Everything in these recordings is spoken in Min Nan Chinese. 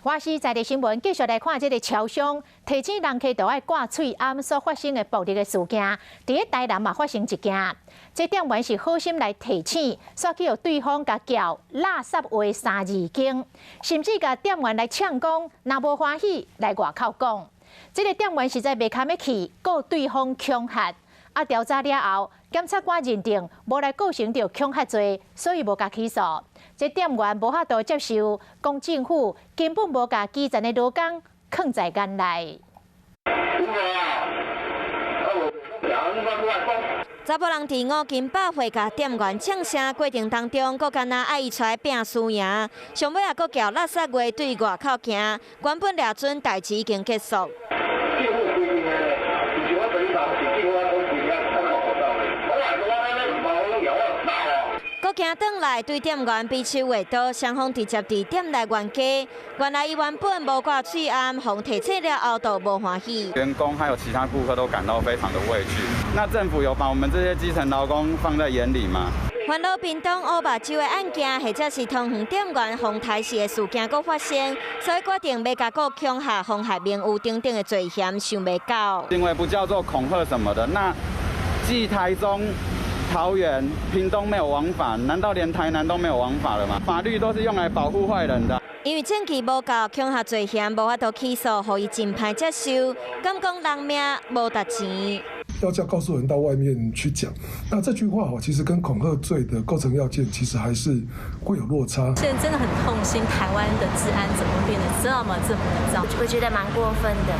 華視在地新聞繼續來看這个超商提醒人客都愛掛喙罨所發生的暴力的事件，佇咧台南嘛發生一件。這店員是好心來提醒，煞去予對方共叫垃圾話三字經，甚至共店員來嗆講，若無歡喜來外口講。這个店員實在袂堪得去告對方恐嚇，啊調查了後，檢察官認定無來構成著恐嚇罪，所以無共起訴。這店員無法度接受，講政府根本無共基層的勞工放在眼內。查埔人佇五金百貨共店員嗆聲過程當中，閣敢若愛伊出來拚輸贏，上尾也閣叫垃圾話對外口行，原本掠準代誌已經結束。閣行轉來對店員比手畫刀，雙方直接佇店內冤家。原來伊原本無掛喙罨，予提醒了後就無歡喜。員工還有其他顧客都感到非常的畏懼。那政府有把我們這些基層勞工放在眼裡嗎？煩惱屏東烏目酒的案件，或者是湯圓店員予刣死的事件閣發生，所以決定欲共告恐嚇、妨害名譽等等的罪嫌，想袂到。因為不叫做恐嚇什麼的，那繼台中、桃園、屏東沒有王法，難道連台南都沒有王法了嗎？法律都是用來保護壞人的。因為證據無夠，恐嚇罪嫌無法度起訴，予伊真歹接受，敢講人命無值錢。要叫告訴人到外面去講，那這句話其實跟恐嚇罪的構成要件其實還是會有落差。現在真的很痛心，台灣的治安怎麼變得這麼這麼的糟？我覺得蠻過分的，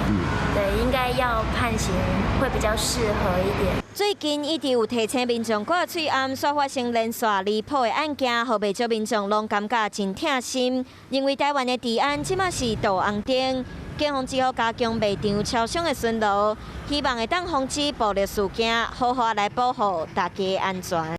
對，應該要判刑會比較適合一點。最近一直有提醒民眾掛喙罨，煞發生連續離譜的案件，予袂少民眾攏感覺真疼心，認為台灣的治安這馬是倒紅燈。警方只好加強賣場超商的巡邏，希望會當防止暴力事件，好好來保護大家安全。